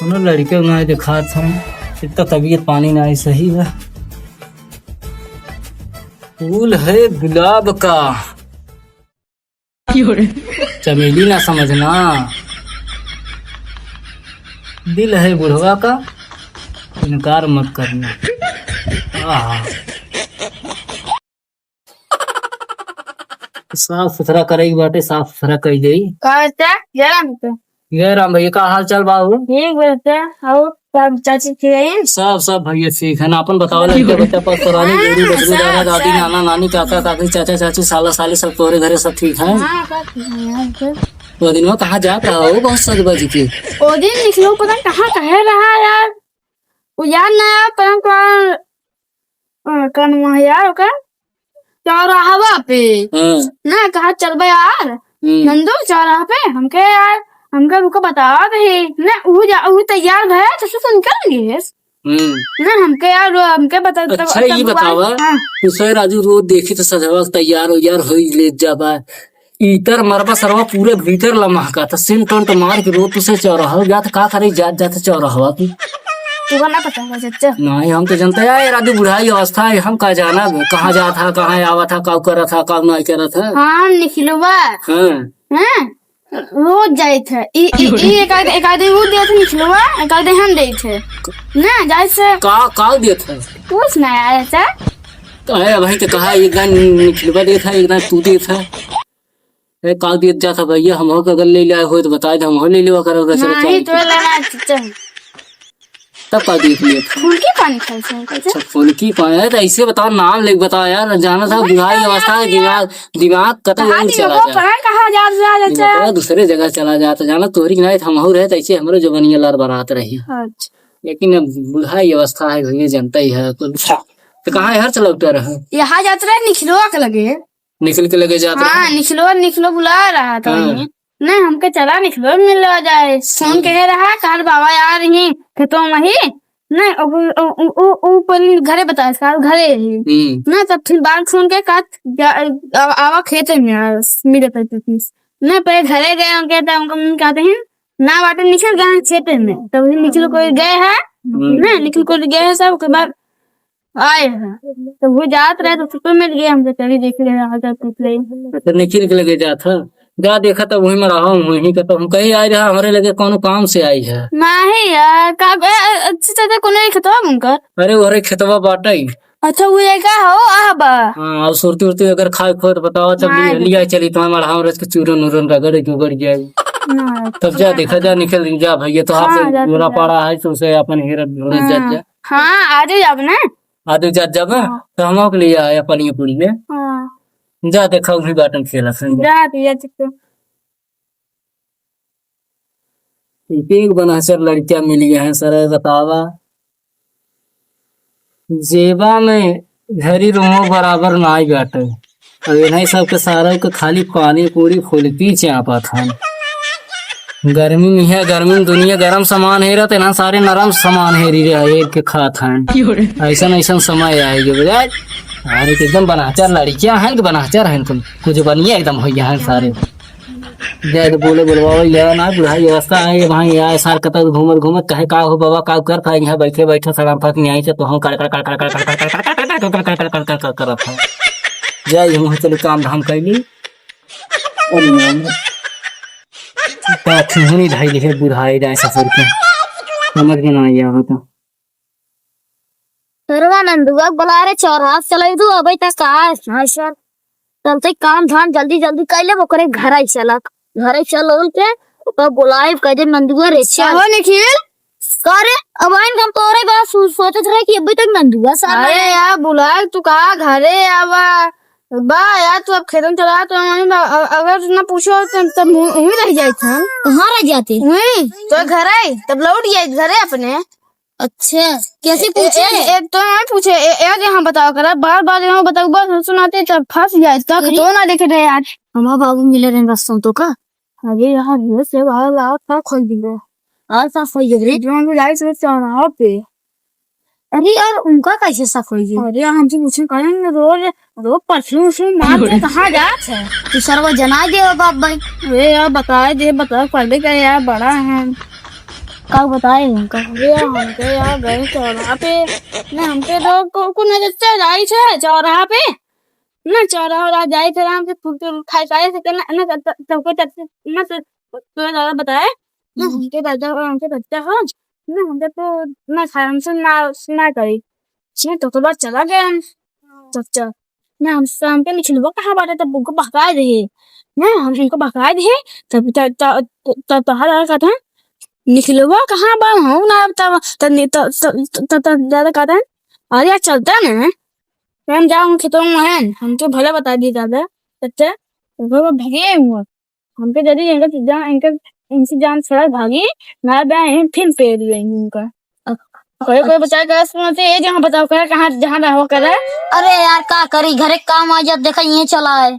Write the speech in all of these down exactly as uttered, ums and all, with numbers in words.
कोनो लड़के नाहीं देखात हैं, इतना तबीयत पानी नाहीं सही है। फूल है गुलाब का, चमेली ना समझना, दिल है बुढ़वा का, इनकार मत करना। आहा। साफ सुथरा करे के बाटे, साफ सुथरा कई देई। का चाचा? जय राम चाचा। जय राम भैया, का हाल चाल बा हो? ठीक बा चाचा, और सब चाची ठीक है? सब, सब भैया ठीक है ना। अपन बताओ, लड़के बच्चा, पस्तरानी, हाँ, जोड़ी बजरी, सब, दादा दादी, सब। नाना नानी, काका काकी, चाचा चाची, साला साली, सब तोरे घरे सब ठीक है? हाँ, सब ठीक है, हाँ, सब। वो दिन वो कहाँ जात रहा हो, बहुत सज बज के? वो दिन निकलो, पता नहीं कहाँ कहे रहा यार, वो याद ना आया, पता नहीं कहाँ अ, कौन वहाँ यार ओकर? चौराहवा पे। हाँ। ना, कहा, "चलबे यार, हम्म। नंदू, चौराहा पे, हमके यार, हमके रुको, बतावा दही।" ना, ऊ जा, ऊ तैयार भए, तो से निकल गए। हम्म। ना, हमके यार, वो हमके बता, तब, अच्छा, तब ये वो बतावा, हाँ। तू से राजू रोज देखी तो सजवा तैयार हो यार, हो ही ले जाबा। इतर मरबा सरवा पूरे भीतर लमहका था, सेंट टेंट मार के रोड से चौराहा जात, का करे जात, जात चौराहवा की। तुका ना पता होगा चाचा। नहीं, हम तो जनते हैं यार, अभी बुढ़ाई अवस्था है, हम का जाना कहाँ जात है, कहाँ आवत है, का करत है, का नहीं करत है। हाँ, निखिलवा। हाँ। हाँ, रोज जाइत है। ई, ई, ई एक आध, एक आध दिन वो देत निखिलवा, एक आध दिन हम देत है। ना, जाइत से। का, का देत है? कुछ ना यार, चाचा। तो है, वही तो कहा, एक दिन निखिलवा देत है, एक दिन तू देत है। ए, का दियत जात है भैया, हमहू के अगर ले ले आए होई तो बताए दे, हमहू ले लेवा करब, रचना नहीं, चाही तो के। लेना चाहिए। तब का दियत लियत है? फुल्की पानी खाई से, कैसे? अच्छा, फुल्की पानी। अरे, तो ऐसे बताओ, नाम लेके बताओ यार, जाना था, हाँ, बुढ़ाई यार, अवस्था है, यार। दिमाग, दिमाग कतई कहाँ और चला जाए। पता है कहाँ जा, जा, जा, दिमाग जा। दूसरे जगह चला जाए, तो जाना तोहरी के नाई हमहू रहे, तो ऐसे हमरो जवानी लर बरात रही। अच्छा। लेकिन अब बुढ़ाई अवस्था है, भैया जानता ही है, तो, तो कहाँ हर चला उतर है? यहाँ जात रहे निखिलवा के लगे। निखिल के लगे जात हाँ, रहा। निखिलो, निखिलो बुला रहा था हाँ। उन्हें। नहीं, हमके चला निखिलो मिलवा जाए। फोन हम्म। कहे रहा, "काल बाबा आ रही, खेतों में ही।" नहीं, अब उ, उ, उ, उ, उ पहले घरे बताए, काल घरे ही। हम्म। ना, तब फिर बाद फोन के कहा, "जा, आ-, आवा खेते में, आ, मिले पे तो फिर।" ना, पहले घरे गए उनके, तब उनको कहते हैं, "ना, बाटे निकल गए हैं खेते में।" तब निखिल कोई गए हैं, हम्म। ना, निखिल कोई गए हैं सब, ओके बाद आए हैं। तो वो जात रहे तो सुपर मिल गए हमसे, चलिए देख ले, आ जा पूछ ले। अच्छा, निखिल के लगे जात है? जा देखा तो वही में रहा हूँ, वहीं का तो हम कहीं आए रहा, हमारे लगे कौनो काम से आई है। नहीं यार, का, ए, ए, अच्छा, चाचा, कोनो एक खेतवा में उनकर? अरे, ओहरे खेतवा बाटे। अच्छा, वो ये का हो, आह बा। हाँ, और सुरती उरती अगर खाए खोए तो बताओ, तब हाँ, ले, ले आई चली, तुम्हारे मढ़ाओ रच के चूरन उरन रगड़ के उगड़ जाए। ना, तब जा, देखा जा, निकल जा भैया, तो हाँ, आपसे जाते बुरा जा। पड़ा है, तो उसे अपन हेरत ढूंढत हाँ। जा, जा। हाँ, आ जाओ आप ना। आ जाओ, जा, जा, हाँ। तो हम लोग ले आए अपन ये पूरी में। हाँ। जा, देखा, वही बाटन खेला सन। जा, भैया, ठीक है। एक, एक बनहचर लड़कियां मिली हैं, सर, बतावा। जेबा में घरी रुमो बराबर नाई बाटे। अब इन्हीं सबके सारा के खाली पानी पूरी फुल्की चापत हन। गर्मी में है, गर्मी में दुनिया गरम सामान हेरत, इन्हां सारे नरम सामान हेरी रहे, एक के खात हन। ऐसन, ऐसन समय आएगी, बुझाए? अरे, एकदम बनहचर लड़कियां हैं कि बनहचर हैं तुम? कुछ बनिए एकदम हो गया है सारे। जाए के बोले, बोलवावे, ले ना, बुढ़ाई अवस्था है, ये वहाँ, यहाँ सार कतौ घूमत, घूमत, कहे, "का हो बाबा, का कर था यहाँ बैठे, बैठे, सड़म फक नहीं आई से, तो हम कर, कर, कर, करत था।" जाए, हम चले काम धाम कैली। अरे, बात हुनी ढाई लिखे, बुढ़ाई जाए ससुर के, समझ में ना आया हो तो। सरवा नंदुआ के बोला, "अरे चौराहा से चले तू, अबे तक कहाँ है?" हाँ सर, चलते काम धाम जल्दी जल्दी कर ले, ओकरे घर ही चलक, घर ही चल उल के ओकर बोलाए, कह दे, "नंदुआ रे चल।" हो निखिल? का रे, अब आइन हम तोरे बात सो-, सोचत रहे कि अभी तक नंदुआ साला अरे है। यार, बुलाए तू कहा घरे आवा, बा यार, तू अब खेतन चला तो वहीं बा, अ-, अगर तू ना पूछो तो तब वहीं रह जाए था। कहाँ रह जाते? वहीं तो घर आए, तब लौट जाए घरे अपने। अच्छा, कैसे ए-, पूछे? ए-, एक तो ना पूछे, ए-, एक यहाँ बताओ करा, बार बार यहाँ बताओ, बस सुनाते तब फंस जाए, तब अरे। तो ना देखे रहे आज। हमार बाबू मिले रहे रस्तों तो का? अरे यार, ये से बाहर लाओ, का खोल दियो? और का खोल दियो रे? जो हम जाए से चौराहा पे। अरे यार, उनका कैसे शक होई? अरे यार, हमसे पूछे करें, रोज, रोज परफ्यूम उफ्यूम मार के कहाँ जात है? तू सरवा जना दे बाप भाई। अरे यार, बताए दे, बताओ, कर दे क्या यार, बड़ा है। का बताए हमका? अरे, हमके यार गए चौराहा पे, ना हमके तो को-, को नजर से जाई छे चौराहा पे, ना चौराहा वाला जाई छे आराम से फुलके खाए, खाए से ना, ना, त-, त-, तबको चलते, ना तो, तो दादा बताए, ना हमके दादा और हमके बच्चा हो, ना हमके तो ना खाए, हमसे ना, ना करी। इसमें तो, तो बात चला गया हम। तो चल, ना हम शाम के निकलबो कहाँ बाटे, तब उनको बहकाए दे। ना हम उनको बहकाए दे, तब, तब, तब, तब, तब, तब, तब, निकलबो कहाँ बा, हम ना तब, तब, तब, तब, तब, तब दादा कहता है, "अरे यार, चलता ना, हम जाऊँ खेतों में है, हम तो भला बता दिए दादा, तब से वो भगे हुए, हमके जल्दी इनका जान, इनका, इनसे जान छुड़ा भागी, ना बे हम फिर पेड़ देंगे उनका।" कोई, कोई बता कर सुनते, ये जहाँ बताओ कर, कहाँ, जहाँ रहो कर। अरे यार, का करी, घरे काम आ जात, देखा, ये चला है।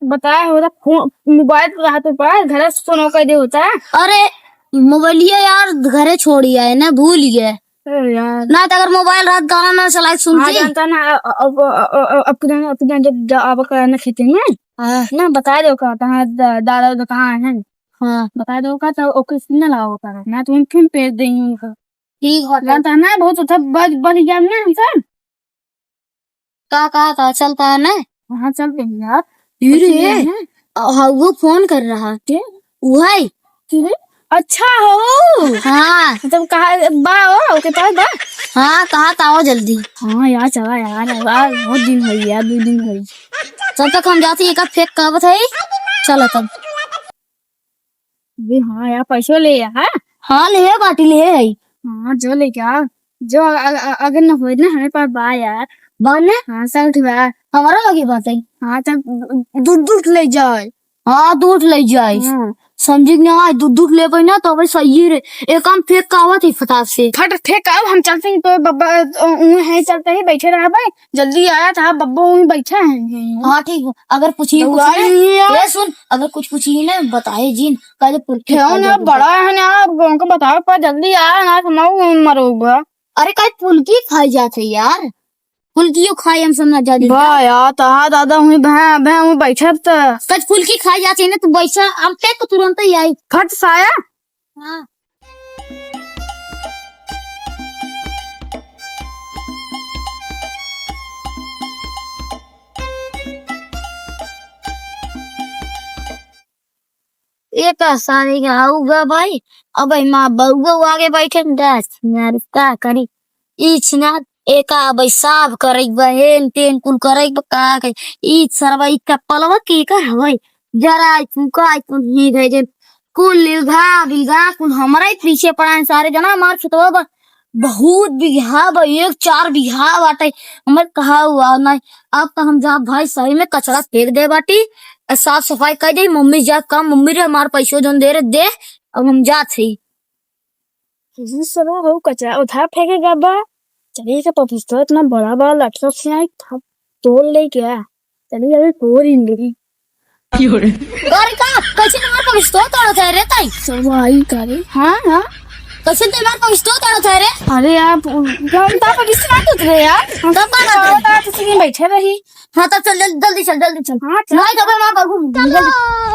बताया होता, फोन, मोबाइल तो रहत पर, घर से फोन कर दे होता। अरे, मोबाइलिया यार घरे छोड़ी आए ना, भूल गए। अरे यार। ना तो अगर मोबाइल रहत, गाना ना चलाए, सुनती। हाँ, जानता ना, अ-, अ-, अब, अब, अब, अब, अब, अब, जब, जब आवा करा ना खेते में, हाँ। ना बता दो का, कहाँ दा-, दादा, दादा कहाँ है? हाँ। बता दो का, तो ओके सुनने लगा होता है। ना तो हम फिर पेड़ देंगे उनको। ठीक होता। जानता ना, बहुत उठा बज, बज गया ना हमसे। का, का, का चलता है ना? हाँ, चलते हैं यार। ये रे, बच्चे हैं। अ, हाँ, वो फोन कर रहा। के? वही। के? अच्छा हो। हाँ। मतलब कहा बा हो, ओके पास बा? हाँ, कहा था हो जल्दी। हाँ यार, चला यार, यार, बहुत दिन हो गया, दो दिन हो गया। तब तक हम जाते हैं, एक फेंक का बताई। चला तब। अबे हाँ यार, पैसो ले यार। हाँ, ले बाटी ले आई। हाँ, जो लेके आ, जो अ-, अ-, अगर न होए ना, हमें पास बा यार। बा ना? हाँ, सब ठीक बा। हमारा लगे बात है। हाँ, तब दू, दू ले जाए। हाँ, दू ले जाए। हाँ। समझी कि ना, आज दू, दू ले पाई ना, तो भाई सही रे। एक काम फेंक का आवत है फटाक से। फट फेंक आओ, हम चलते हैं, तो बब्बा, अ, उहे है, चलते ही बैठे रहा भाई। जल्दी आया था, बब्बो वहीं बैठा है। हाँ, ठीक है। अगर पूछिए तो कुछ आए ना, नहीं यार। ये सुन, अगर कुछ पूछिए ना, बताए जिन, कल पुलकी क्यों खा ना जाते बड़ा थे। है ना, अब उनको बताओ, पर जल्दी आया ना, तो मैं मरोगा। अरे, कल पुलकी खाई जाते यार, पुलकियो खाई हम सब ना जल्दी। वाह यार, तहा दादा हुई, भैं, भैं, हुई बैठे त। कल पुलकी खाई जाते ना, तो बैठा, हम पे तो तुरंत ही आई। फट साया। हाँ। एक सारी के आऊगा भाई, अब माँ बउआ आगे बैठे न दस यार, का करी? ई छिनार एका अबै साफ करैक बा, हेन तेन कुल करैक बा, का कही? ई सरवा ई चप्पलवा केकर हवै? जराई कुल, काई कुल, ही गए जे कुल लिलघा बिलघा कुल हमरा ही पीछे पड़ा है सारे जना। हमार खेतवा बा, बहुत बीघा बा, एक चार बीघा बाटे। हमर कहा हुआ नहीं, अब तो हम जा भाई सही में कचरा फेंक दे बाटी, साफ सफाई कर दे। मम्मी जा काम, मम्मी रे हमार पैसो जौन दे रे दे, अब हम जात हई। जी सुनो हो, कचरा उठा फेंकेगा बा। चलिए के पपीता इतना बड़ा बड़ा लटका से आई, हम तोड़ ले क्या? चलिए अभी तोड़ ही नहीं। अरे का, कैसे हमार पपीता तोड़त है रे ताई? सब आई का रे? हाँ, हाँ। कैसे ते हमार पपीता तोड़त है रे? अरे यार, हम तो पपीता ना टूट रहे यार। हम तब का तो करते? बता, तो सीधे बैठे रही। हाँ, तब चल, जल्दी, जल्दी चल, जल्दी चल। हाँ, चल। नहीं तो फिर हमार बाबू चलो।